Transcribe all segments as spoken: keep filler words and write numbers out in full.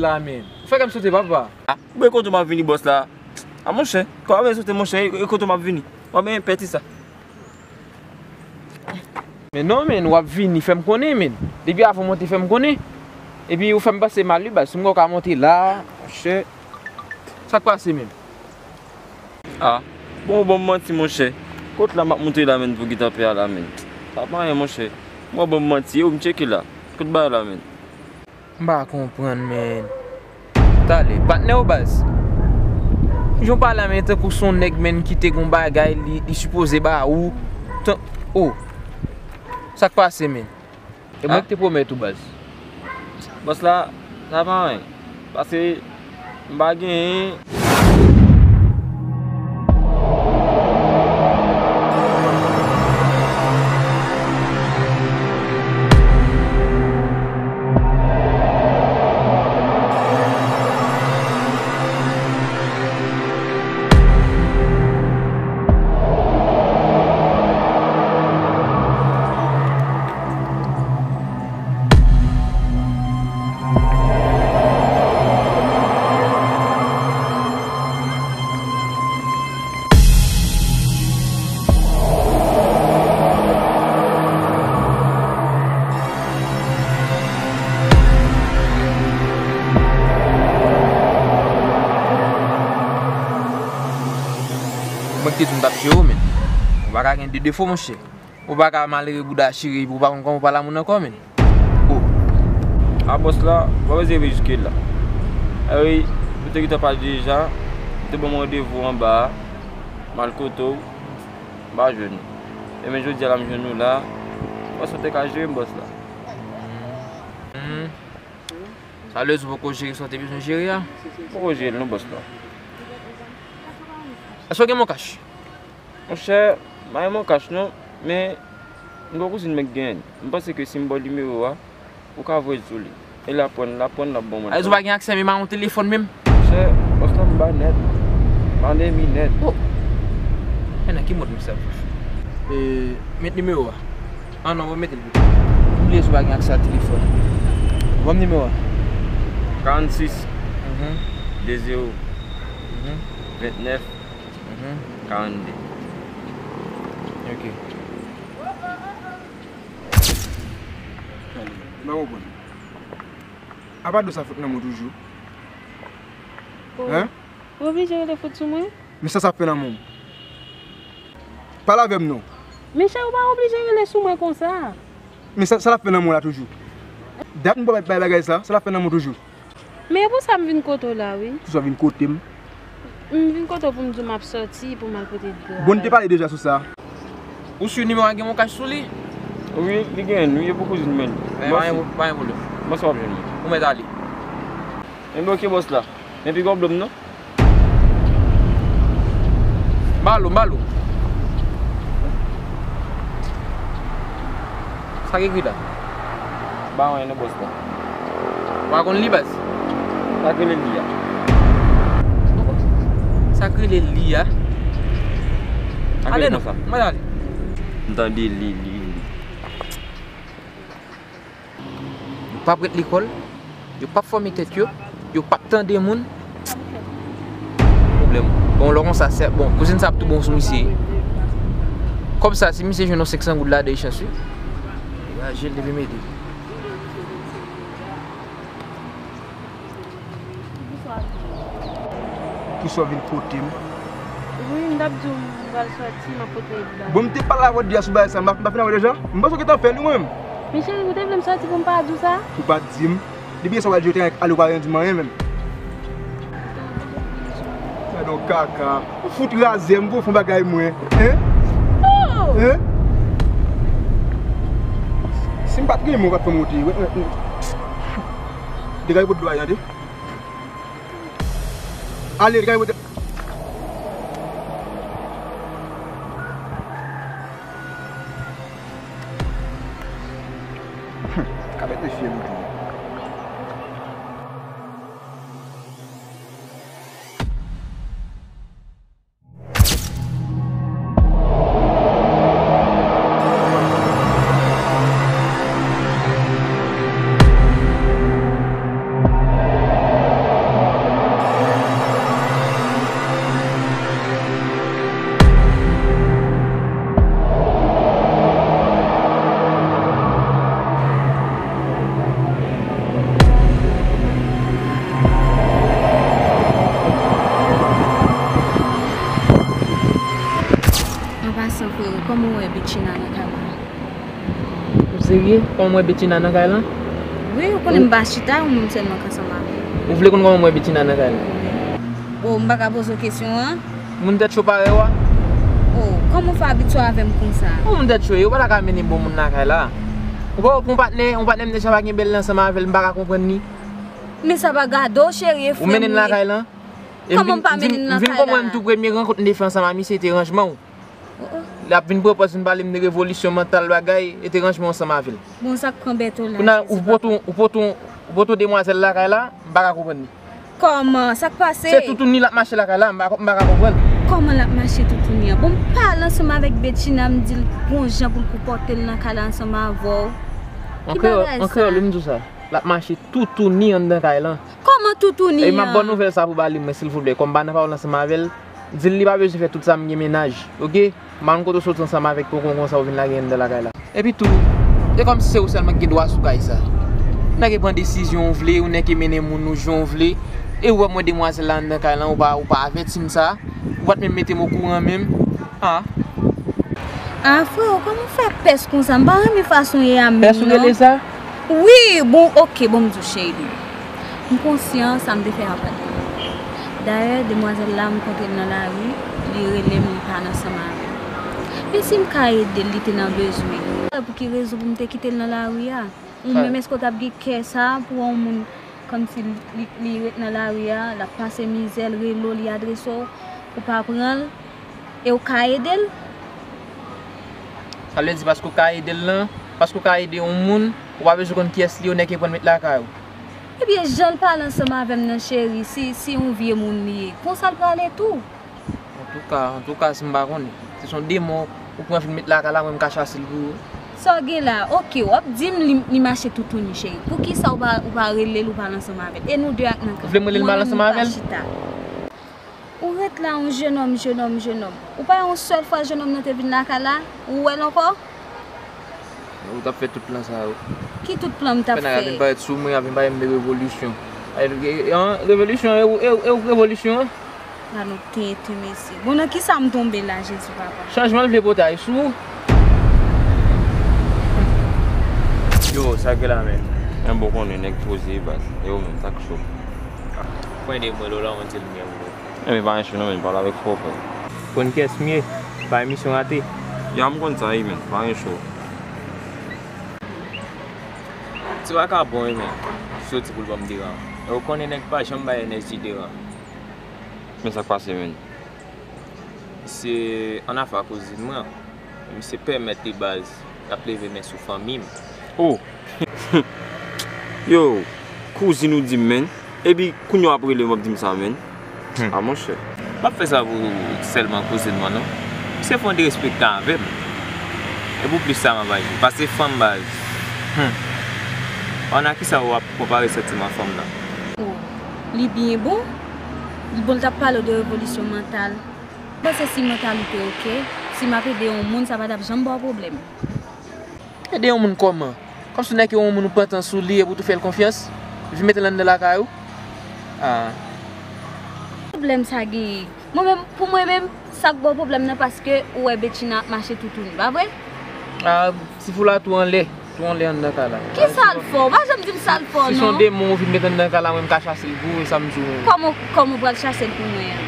La, men. Ou fè kè m sote, papa. Ah, ou byen kontan m ap vini, bòs la. Ah, monchè, kòman w ap sote, monchè, e, e kote m ap vini? W ap byen pèdi sa. Men non, men, w ap vini, fè m konnen, men. Depi avan w monte, fè m konnen. Epi ou fè m pase mal, wi, baz. Si m wè w ka monte la, monchè. Sa k pase, men? Ah, bon, ou ban m manti, monchè. Kot la m ap monte la, men, pou gita pè a la, men? Sa pa anyen, monchè. Mwen ban m manti, yo, m tcheke la. Kot bagay la, men? M pa konprann, men. Talè, patnè w, baz. Jan w pale a, men, tankou se yon nèg, men, ki te gon bagay, li, li sipoze ba ou. Tan, oh. Sa k pase, men? E mwen ki te pwomèt ou, baz. Bòs la, sa pa anyen. Paske m pa genyen. Mwen ki te di w m t ap jere w, men. Ou pa ka gen de defo, monchè. Ou pa ka malere bouda chire epi ou pa konn kòman ou pale a moun ankò, men. Oh. A bòs la, ou pa bezwen rive jiske la. A wi, ou te gentan pale deja, ou te ban m randevou anba a, m al kote w, m pa jwenn ou. E men jodi a la m jwenn ou la, bòs ou te ka jere m, bòs la. Hmm. Sa vle di ou poko jere sa w te bezwen jere a? M poko jere l non, bòs la. Èske w gen MonCash? Monchè, m pa gen MonCash non, men m gen yon kouzin mwen k genyen l. M panse ke si m ba w nimewo a, ou ka voye l sou li. E l ap pran, l ap pran, l ap ban mwen. Sa vle di ou pa gen aksè menm a yon telefòn menm? Monchè, bòs la m ba nèt. M pa nan mi nèt. Oh! E nan ki mond misye ap viv? E, met nimewo a. Ah non, mwen mete l pito. M bliye si w pa gen aksè a telefòn. Ban m nimewo a. Karannsis, mhm, de zewo, mhm, vennèf, mhm, karannde. Ok. Tande, m pa konprann. Apa do sa fout nan men w toujou? Oh. Hein? Ou oblije rele fout sou mwen? Men sa sa ap fè nan men w? Pale avè m non. Michel, ou pa oblije rele sou mwen konsa. Men sa, sa l ap fè nan men w la toujou? Dat m pa bay bagay sa, sa l ap fè nan men w toujou? Men e pou sa m vin kote w la, wi. Pou sa w vin kote m? M vin kote w pou m di w m ap sòti, pou m al pote dra. Bon, n te pale deja sou sa. Ou si nimewo a gen MonCash sou li? Wi, li genyen l, wi, e pou kouzin mwen. Eh, pa gen, pa gen pwoblèm. Mwen sa w ap jwenn mwen. Ou mèt ale. Enben, ok, bòs la. Men pi gon blòm non. Balo, balo. Sa k ekri la? Pa anyen non, bòs la. Ou pa konn li, baz? Sa k rele li a? Sa k rele li a? Ale non, mwen ale. M tande li, li, li. Yo p ap ret lekòl, yo p ap fòme tèt yo, yo p ap tande moun. Pwoblèm. Bon, lè konsa, sè, bon, kouzin sa ap tou bon sou misye. Kòb sa, si misye jwenn yon senk san goud ladan, li chans, wi. Degaje l, depi mete. Poukisa w vin kote m? Wi, m t ap di w m pral sòti, m ap pote bagay. Bon, m te pale avè w deja sou bagay sa, m pa, m pa fin avè w deja? M panse w gentan fè l, wi, mwen menm. Men cheri, ou te vle m sòti pou m pa di w sa? Pou w pa di m? Depi yè swa w al jwe teren ale, ou pa janm di m anyen menm. Gade yon kaka. Ou fout razè m pou w fè yon bagay mwen. Hein? Oh! Hein? Si m pa t gen men, ou pa t fè m wote. Degaje pot dlo a, tande? Ale, degaje pot. Ka mete fyèl ou tou. Kòman w wè Betchina nan kay la? Ou serye? Kòman m wè Betchina nan kay lan? Wi, ou konnen m pa chita, ou menm sèlman k ansanm avè l. Ou vle konn kòman m wè Betchina nan kay lan? O, m pa ka poze w kesyon an? Moun tèt cho parèy ou a? O, kòman w fè abitye avè m konsa? Ou moun tèt cho ye, ou pa ta ka mennen bon moun lakay la. Ou pa wè yon patnè, yon patnè m deja pa gen bèl ansanm avè l, m pa ka konprann li. Men sa pa gade w, cheri, e frè m li ye. Ou mennen l lakay lan? Kòman m pa mennen l lakay la? M vin konprann tou premye rankont m te fè ansanm a misye, e te ranjman w. L ap vin pran pòz vin pale m de revolisyon mantal bagay, e te ranjman ansanm avè l. Bon, sa k pran bèto la? Kounye a, ou pote yon, ou pote yon, ou pote yon demwazèl lakay la, m pa ka konprann li. Kòman? Sa k pase? Se toutouni l ap mache lakay la, m pa, m pa ka konprann. Kòman l ap mache toutouni an? Bon, m pale ansanm avèk Betchina, m di l gon jan pou l konpòte l nan kay la ansanm avè w. Ki bagay sa? An kreyòl wi m di w sa. L ap mache toutouni anndan kay lan. Kòman toutouni an? E m ap ba w nouvèl sa pou ba li mwen, silvouplè. Kòm m pa nan pawòl ansanm avè l, di l li pa bezwen fè tout sa m gen mennaj, oke? M pa konn kote w soti ansanm avèk pokon konsa ou vin lage anndan lakay la. Epi tou, e kòmsi se ou sèlman ki gen dwa sou kay sa. Ou nèk e pran desizyon ou vle, ou nèk e mennen moun ou jan ou vle, e ou wè mwen demwazèl la anndan kay lan, ou pa, ou pa avèti m sa, ou pa t menm mete m okouran menm. Ah. Ah, freo, kòman w fè pès konsa? M pa renmen fason w ye a menm non. Pès ou rele sa? Wi, bon, oke, bon, m di w, cheri. M konsyan sa m te fè a pa t bon. Dayè, demwazèl la, m kontre l nan lari, li rele m, li pale ansanm avè m. Men si m ka ede l, li te nan bezwen. Pou ki rezon pou m te kite l nan lari a? Ou menm, èske w t ap gen kè sa pou yon moun kòmsi li, li ret nan lari a, l ap pase mizè, l rele w, li adrese w, ou pa pran l? E w ka ede l? Sa vle di paske w ka ede l lan, paske w ka ede yon moun, ou pa bezwen konn kiyès li ye, ou nèk e pran l met lakay ou. Ebyen, jan l pale ansanm avè m nan, cheri, si, si yon vye moun li ye, konsa l prale tou. Antouka, antouka, si m pa konnen. Si se yon demon ou pran vin met lakay la, mwen m ka chase l pou ou. Sa w gen la? Oke, w ap di m li, li mache toutouni, cheri. Poukisa ou pa, ou pa rele l, ou pale ansanm avè l? E nou de ak nan kay. Ou vle m rele l m pale ansanm avè l? Mwen menm m pa chita. Ou ret la, yon jenòm, jenòm, jenòm. Ou pa yon sèl fwa jenòm nan te vin lakay la? Ou wè l ankò? Ou t ap fè tout plan sa yo. Ki tout plan m t ap fè? Fè nèg la vin parèt sou mwen, ap vin pale m de revolisyon. Ay, e, e, an, revolisyon, e, e, e, revolisyon an? Gad yon tenten mesye. Bon, nan kisa m tonbe la, Jezi papa? Chanjman l vle pote ay sou ou. Yo, sa k gen la menm? Mwen bon konnen nèg poze baz. E ou menm, sa k cho? Pran de mwen lo la, yon ti limyè m lo. Enben pa gen cho non, men pale avèk frè w frè. Konn kiyès m ye, pa emisyon rate. Ya m konn sa wi men, pa gen cho. Ti Vakabon wi men, soti pou l ban m deran. E ou konnen nèg pa janm bay Enèji deran. Men sa k pase menn? Se annafè a kouzin mwen. Misye pèmèt li baz, l ap leve men sou fanmi m. Oh! Yo, kouzin ou di m menn. Epi kounye a w ap rele m w ap di m sa menn. A monchè. M p ap fè sa pou sèlman kouzin mwen non. Misye fè yon derespektan avè m. E pou plis sa m ap aji. Pase fanm baz. Ann a kisa w ap konpare santiman fanm nan? Oh, li byen bon. Li bon l t ap pale w de revolisyon mantal. M panse si mantal ou te oke, si m ap ede yon moun, sa pa t ap janm ba w pwoblèm. Ede yon moun kòman? Kòmsi w nèk e yon moun ou pran tan sou li epi w tou fè l konfyans? Vin mete l anndan lakay ou? Ah. Ki pwoblèm sa genyen? Mwen menm, pou mwen menm, sa k ba w pwoblèm nan paske ou wè Betchina ap mache toutouni, pa vre? Ah, ti fou la tou anlè, tou anlè anndan kay la. Kisa l fè w? Pa janm di m sa l fè w non. Si se yon demon ou vin mete anndan kay la, mwen m ka chase l pou ou, e sa m di w. Kòman, kòman w pral chase l pou mwen an?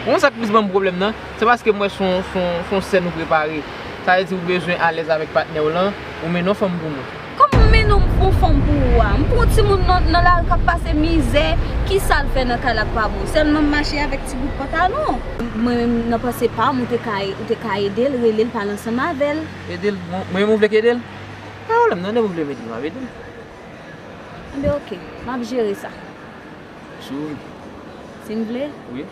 Ou konn sa k plis ban m pwoblèm nan? Se paske m wè se yon, se yon, se yon sèn ou prepare. Sa vle di ou bezwen alèz avèk patnè w lan, ou mennen yon fanm pou mwen. Kòman m mennen yon fanm pou ou a? M pran yon timoun nan, nan lari k ap pase mizè, kisa l fè nan kay la k pa bon? Sèlman m mache avèk ti bout pantalon. Mwen menm nan panse pa m, ou te ka, ou te ka ede l, rele l, pale ansanm avè l. Ede l? Mwen, mwen menm ou vle k ede l? Pa pwoblèm, nan depi w vle m ede l, m ap ede l. Enben oke, m ap jere sa. Si w vle. Si m vle? Wi.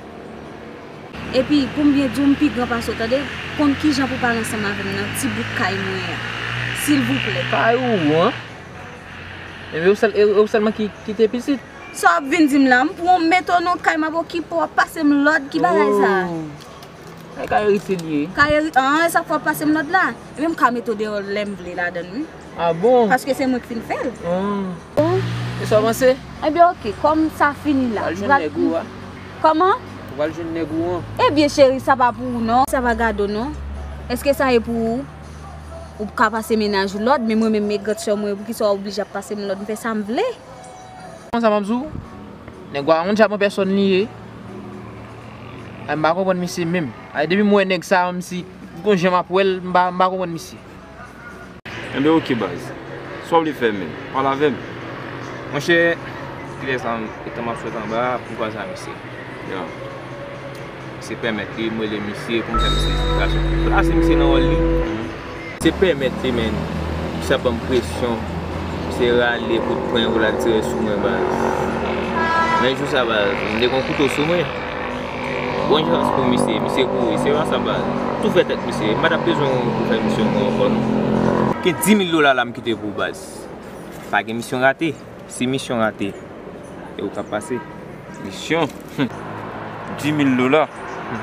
Epi, pou m byen di w, m pi gran pase w, tande. Konn kijan pou w pale ansanm avè m nan ti bout kay mwen an. Silvouplè. Kay ou an? Ebyen, ou sèl, e, ou sèlman ki, ki te pitit? Sa w ap vin di m la? M pran w m mete w nan yon kay, m ap okipe w, w ap pase m lòd, ki bagay sa? Oh. Ay, kay Erite li ye. Kay Eri-, an, e sa k fè w ap pase m lòd la? Ebyen, m ka mete w deyò lè m vle ladann, wi. Ah bon? Paske se mwen k fin fè l. Ah. Bon. E sa w panse? Ebyen, oke, kòm sa fini la. Ou pral jwenn nèg ou a. Kòman? Ou pral jwenn nèg ou an. Ebyen, cheri, sa pa pou ou, non. Sa pa gade w, non. Èske sa e pou ou? Ou ka pase mennaj ou lòd, men mwen menm, e grandsè mwen, poukisa w oblije ap pase m lòd? M fè sa m vle. Konsa m ap di w, nèg wa yon djab an pèsòn li ye. Ay, m pa konprann misye menm. Ay, depi m wè nèg sa, menm si gon jan m ap wè l, m pa, m pa konprann misye. Enben, oke, baz. Sa w vle fè menm? Pale avè m. Monchè, kilè sa, etan m ap sot anba a, pou m kwaze a misye. Ya. Se pèmèt li, m rele misye, pou m fè misye esplikasyon. Plase misye nan wòl li. Se pèmèt li, men. Misye ap ban m presyon. Misye rale kout pwen pou l al tire sou mwen, baz. Men jou sa, baz, m te gen yon kouto sou mwen. Bon chans pou misye, misye kouri, se pa sa, baz. Tou fè tèt misye, m pa t ap bezwen ou pou fè misyon mwen ankò, non. Gen dis mil dola la m kite pou ou, baz. Pa gen misyon rate. Si misyon rate, e ou k ap pase. Misyon? Hum. Dis mil dola? Hum.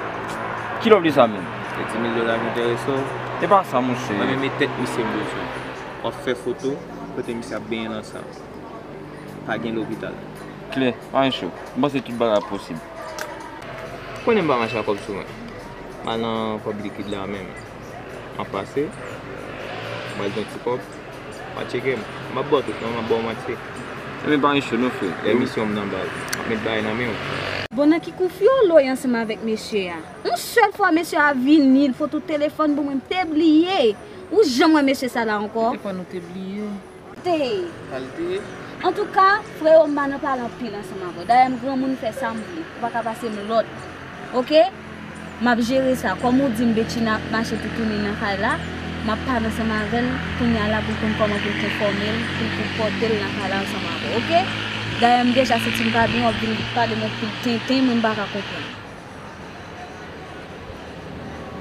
Kilè w vle sa menm? E dis mil dola ki enterese w? E pa sa, monchè. Mwen menm, e tèt misye m bezwen. W ap fè foto kote misye ap benyen nan san. Pa gen lopital. Klè, pa gen cho. M panse tout bagay ap posib. Konnen m pa mache ak kòb sou mwen. M al nan kòb likid la menm. M ap pase, m al jwenn ti kòb, m a tcheke m. M ap ba w tout, non, m ap ba w mwatye. Enben, pa gen cho non, frè. Lè misyon m nan baz, m ap met bagay nan men w. Bon, nan ki koufyolo w ye ansanm avèk mesye a? Yon sèl fwa mesye a vini, l fout ou telefòn pou mwen, m te bliye. Ou janm wè mesye sa la ankò? Telefòn ou te bliye. Te. Sa l te ye? Antouka, freo, m pa nan pale anpil ansanm avè w. Dayè, m granmoun, m fè sa m vle. Ou pa ka pase m lòd. Oke? M ap jere sa. Kòm ou di m, Betchina ap mache pou tounen nan kay la, m ap pale ansanm avè l kounye a la pou l konn kòman pou l konfòme l, pou l konpòte l nan kay la ansanm avè w. Oke? Dayè, m deja santi m pa byen, w ap vin pale m anpil tenten, mwen m pa ka konprann.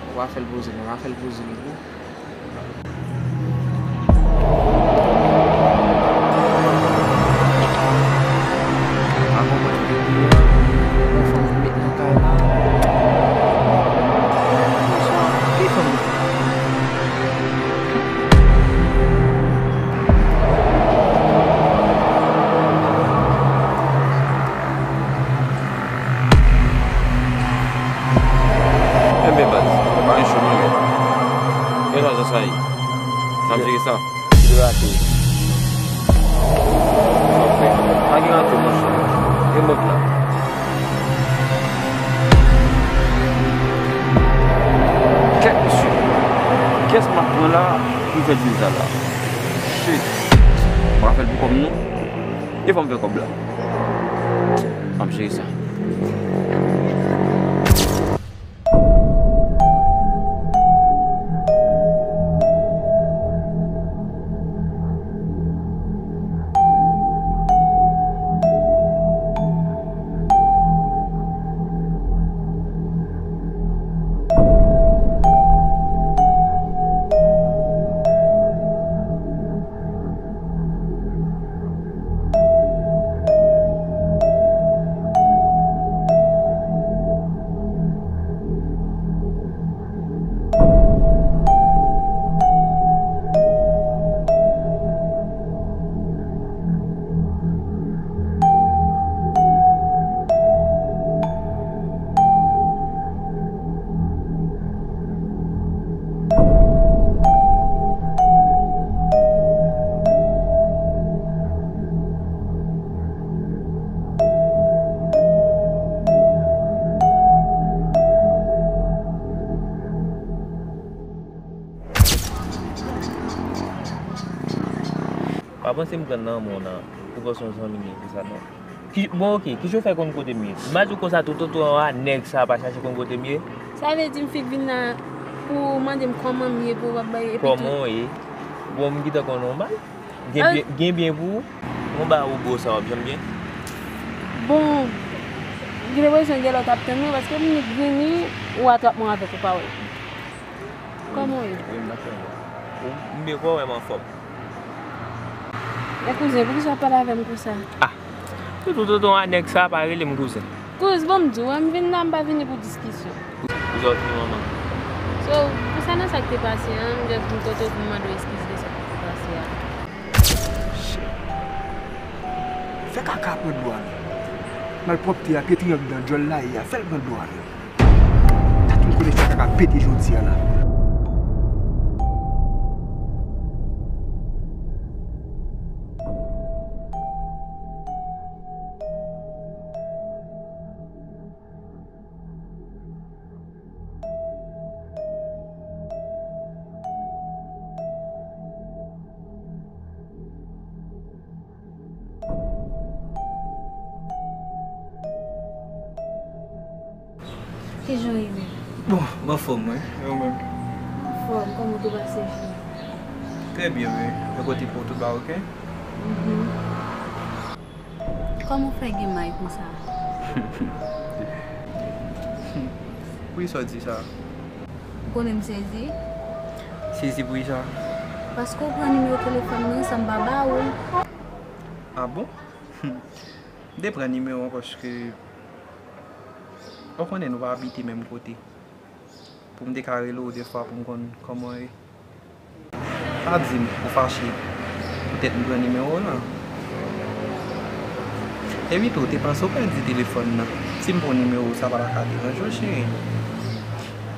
Ou pa fè l poze non, pa fè l poze non, bro. Avan mwen te di, yon fanm ki met nan kay. Ki fanm? Enben baz, pa gen cho non men. Gen lajan sa ye. N ap jere sa. Ki rate? Pa gen rate, monchè. E mòd la. Kèt, mesye. Kiyès m ap pran la pou fè dil sa la? Shit. M pa fè l pou kòb non. E fò m fè kòb la. M ap jere sa. Pa panse m pran nan men w nan, ou panse yon zanmi m ye, se sa non. Ki, bon, oke, kijan w fè konn kote m ye? M pa di w konsa toutotan an, nèg sa pa chache konn kote m ye. Sa vle di m fèk vin la pou w mande m kòman m ye, pou w ap bay, epi tou. Kòman w ye? Bon, m gentan konnen w mal. Gen byen, gen byen pou ou? Bon, ba ou bo sa w ap janm gen? Bon, gen enpresyon gen lè w t ap tann mwen, paske m vini, ou atrap mwen avèk ou pawòl. Kòman w ye? Wi, m ap tann ou. Ou, m byen kwè w wè m anfòm. Men kouzen, poukisa w ap pale avè m konsa? Ah! Toutotan a nèg sa pa rele m kouzen. Kouz, bon m di w, m vin la, m pa vini pou diskisyon. Kouzen w vini manman. So, pou sa nan sa k te pase an, m just vin kote w pou m mande w eskiz de sa k te pase a. Shit. Fè kaka pran dlo a non. Malpwòpte a, pye triyang nan djòl la ye a, fè l pran dlo a non. Tèt m konnen fè kaka pete jodi a la. Ki jan w ye menm? Bon, m anfòm, wi. E ou menm? Anfòm, kòman w te pase jounen? Trè byen, wi. E kote pou ou, tout bagay oke? Mhm. Kòman w fè gen may konsa? Poukisa w di sa? Ou konnen m sezi? Sezi poukisa? Paske w pran nimewo telefòn mwen san m pa ba ou l. A bon? M te pran nimewo an paske ou konnen nou pa abite menm kote. Pou m te ka rele w defwa pou m konn kòman w ye. Pa di m ou fache poutèt m pran nimewo w lan. Epi tou, w te panse w pèdi telefòn nan. Si m pran nimewo w, sa pa ta ka deranje w, cheri.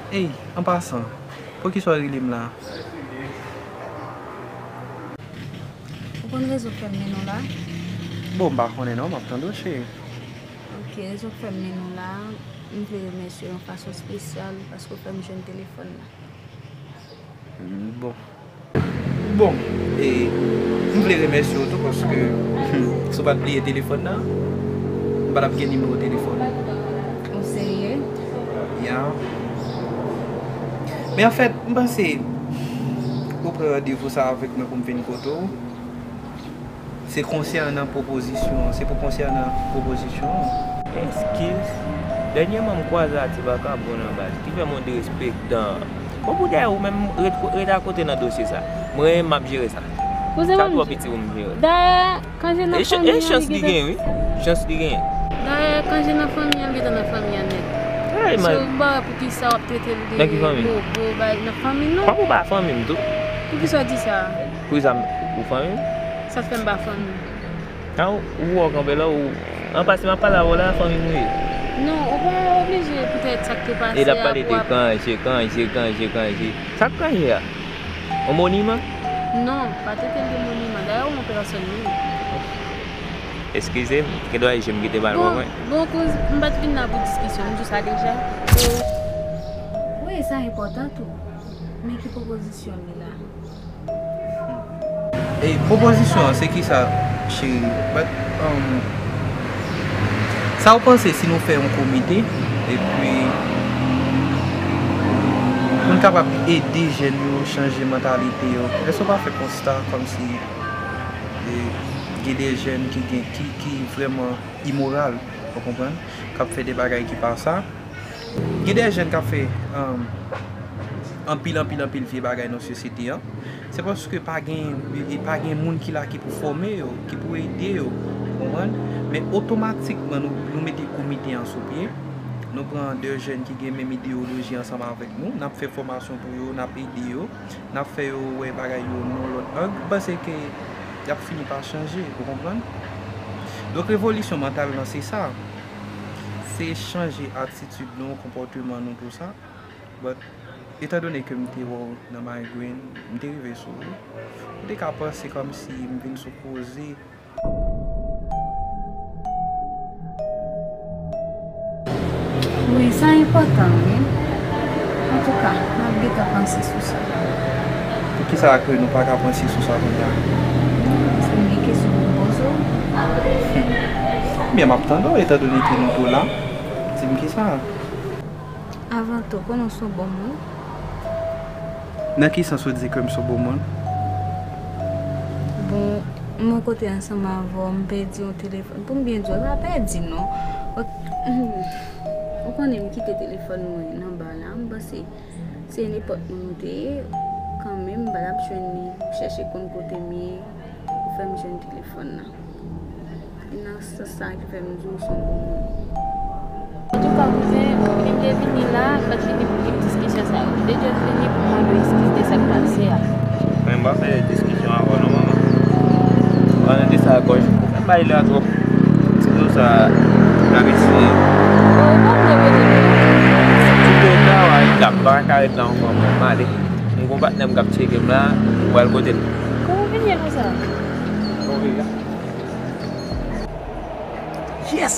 Ey, an pasan, poukisa w rele m la? Ou konn rezon k fè m mennen w la? Bon, m pa konnen non, m ap tande w, cheri. Ok, rezon k fè m mennen w la, m vle remèsye w yon fason espesyal paske w fè m jwenn telefòn nan. Mm, bon. Bon, e m vle remèsye w tou paske si w pa t bliye telefòn nan, m pa t ap gen nimewo telefòn ou. Ou serye? Ya. Men anfèt, m panse ou pran randevou sa avèk mwen pou m vin kote w. Se konsènan pwopozisyon an, se pou konsènan pwopozisyon an. Eskiz. Dènyèman, m kwaze a ti vakabon nan baz, ki fè m yon derespektan. Bon, pou dèyè ou menm, ret, ret akote nan dosye sa. Mwen, m ap jere sa. Sa twò piti pou m jere. Dayè, kanje nan fanmi an, chans li gen, wi. Chans li gen. Dayè, kanje nan fanmi an, gentan nan fanmi an nèt. So, m pa wè poukisa w ap trete l de bobo, bay nan fanmi, non. Kòman ou pa fanmi m tou? Poukisa w di sa? Poukisa m, ou fanmi m? Sa k fè m pa fanmi w? A, ou, ou wè w kanpe la, ou, an pase m ap pale avè w la, fanmi m ou ye. Non, ou pa oblije poutèt sa k te pase a pou w ap. E l ap pale de kanje, kanje, kanje, kanje. Sa k kanje a? Yon moniman? Non, pa trete l de moniman. Dayè, ou yon pèsòn li ye. Eskize m, gen dwa je m kite bal mwen. Bon, bon, kouz, m pa t vin la pou diskisyon, m di w sa deja. Wi, sa enpòtan tou. Men ki pwopozisyon li la? E pwopozisyon an, se kisa, cheri? But, um, sa w panse si nou fè yon komite, epi pou n kapab ede jèn yo chanje mantalite yo? Èske w pa fè konsta kòmsi, e, gen de jèn ki gen, ki, ki vrèman imoral, ou konprann, k ap fè de bagay ki pa sa? Gen de jèn k ap fè, um, anpil, anpil, anpil vye bagay nan sosyete an. Se paske pa gen, e pa gen moun ki la ki pou fòme yo, ki pou ede yo, ou konprann? Men otomatikman, nou, nou mete komite an sou pye. Nou pran de jèn ki gen menm ideyoloji ansanm avèk nou. N ap fè fòmasyon pou yo, n ap ede yo, n ap fè yo wè bagay yo nan lòt ang. M panse ke y ap fini pa chanje, ou konprann? Donk, revolisyon mantal lan, se sa. Se chanje atitid nou, konpòteman nou, tou sa. But, etandone ke m te wè w nan Migraine, m te rive sou ou. M te ka panse kòmsi m vin sou koze. Wi, sa enpòtan, wi. Antouka, m ap gentan panse sou sa. Poukisa ke nou pa ka panse sou sa kounye a? Se yon kesyon pou m poze w. Byen, m ap tande w, etandone ke nou tou la. Di m kisa? Avan tou, konnen w se yon bon moun. Nan ki sans ou di ke m se yon bon moun? Bon, m yon kote ansanm avè w, m pèdi yon telefòn. Pou m byen di w, m pa pèdi non. Ou, ou konnen m kite telefòn mwen nan ba la, m panse se nenpòt moun ou te ye, kanmenm, m pa t ap jwenn li, m chèche konn kote m ye, ou fè m jwenn telefòn nan. E nan sans sa ki fè m di w se yon bon moun. Antouka, kouzen, m te vini la, m pa t vini pou tout diskisyon sa yo. M te jis vini pou mande w eskiz de sa k pase a. Mwen, m pa fè diskisyon avè w non, manman. Palan de sa, gòj, ou fè bay la twòp. Ti dlo sa, la retire. Bon, ou pa vle kote m. Ti dlo sa, w a, m pa ka ret la ankò, mwen, m ale. M gon patnè m k ap tcheke m la, m pral kote l. Kòman w vin ye konsa? Kòman w vin la? Yes!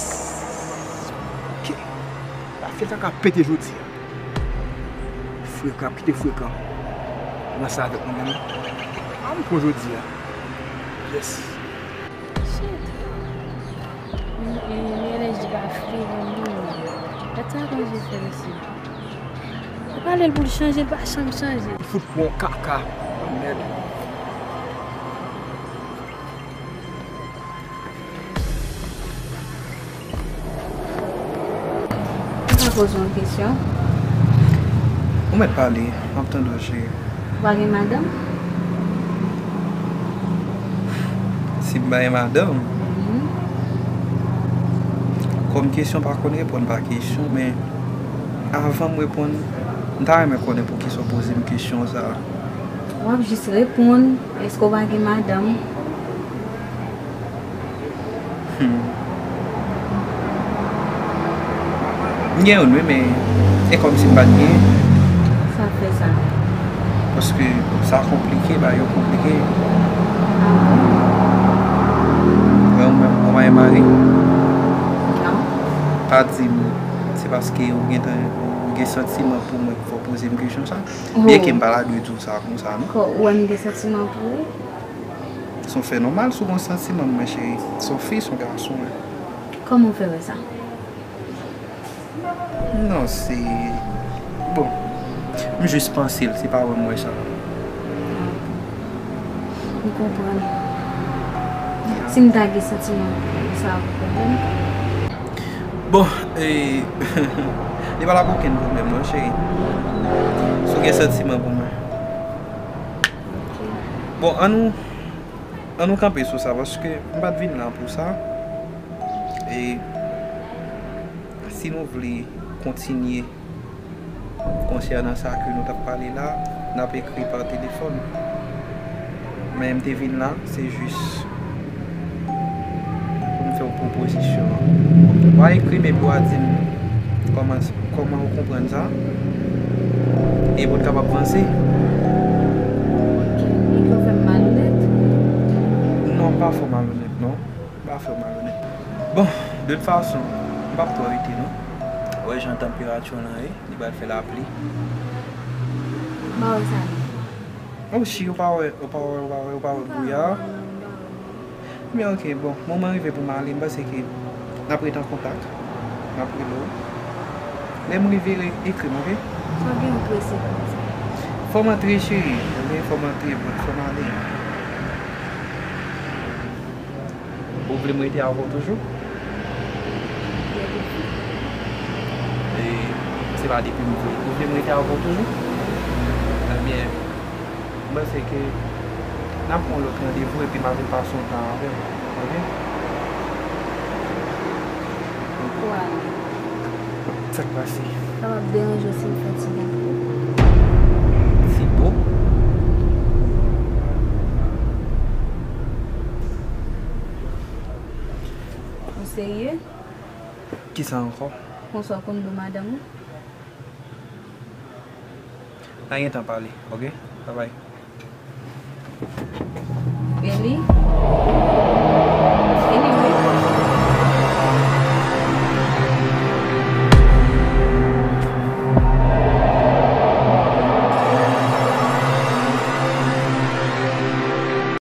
Ok. Lafyèt la ka pete jodi a. Frekan, ap kite frekan. Ranse avèk mwen menm. A m pran jodi a. Yes. Shit. Li, li, li enèji pa fini. Gad sa konn je fè mesye. Ou pale l pou l chanje, l pa janm chanje. Fout pou yon kaka. Mèd. Mwen ka poze w yon kesyon? Ou mèt pale, m ap tande w, cheri. Ou pa gen madanm? Si m pa gen madanm? Mhm. Kòm kesyon pa konn reponn pa kesyon, men avan m reponn, m ta renmen konnen poukisa w poze m kesyon sa a. W ap jis reponn, èske w pa gen madanm? Hmm. M gen youn, wi, men e kòmsi m pa t gen. Sa fè sa? Paske sa konplike, bagay yo konplike. Ah bon? Wè, ou menm, ou pa gen mari? Non. Pa di m, se paske ou gentan, ou gen santiman pou mwen ki fè w poze m kesyon sa? Byenke m pa ta dwe di w sa konsa, non. Kò, ou wè m gen santiman pou ou? Se yon fè nòmal si w gen santiman, mwen, cheri. Se yon fi, se yon gason, wi. Kòman w fè wè sa? Non, se, bon, m jis panse l, se pa wè m wè sa. M konprann. Si m ta gen santiman pou ou, sa ap pwoblèm? Bon, e, li pa la pou okenn pwoblèm, non, cheri. Si w gen santiman pou mwen. Ok. Bon, ann nou, ann nou kanpe sou sa, paske m pa t vin la pou sa. E si nou vle kontinye konsènan sa ke nou t ap pale la, n ap ekri pa telefòn. Men m te vin la, se jis pou m fè w pwopozisyon an. W a ekri m epi w a di m kòman, kòman ou konprann sa, e pou n kapab vanse. Ok, e ke w fè m malonèt? Non, m pa fè w malonèt, non. M pa fè w malonèt. Bon, de tout fason, m p ap twò rete, non. Ou wè jan tanperati w lan ye, li pral fè lapli. M pa wè sa non. Oh, si, ou pa wè, ou pa wè, ou pa wè, ou pa wè bouya? M pa wè, m pa wè. Men ok, bon, moman rive pou m ale, m panse ke n ap ret an kontak. M ap rele w. Lè m rive, re-, ekri m, ok? Sa w gen ou prese konsa? Fò m antre, cheri. Ok, fò m antre, bon, fò m ale. Ou vle m rete avè w toujou? E se pa depi m vle. Ou vle m rete avè w toujou? Ebyen, m panse ke n ap pran yon lòt randevou epi m a vin pase yon tan avè w, ok? Ou ale. Sa k pase? Sa p ap deranje w si m fè yon ti bo pou ou? Ti bo? Ou serye? Kisa ankò? Konswa w konn do madanm ou? N a gentan pale, ok? Babay. Eli?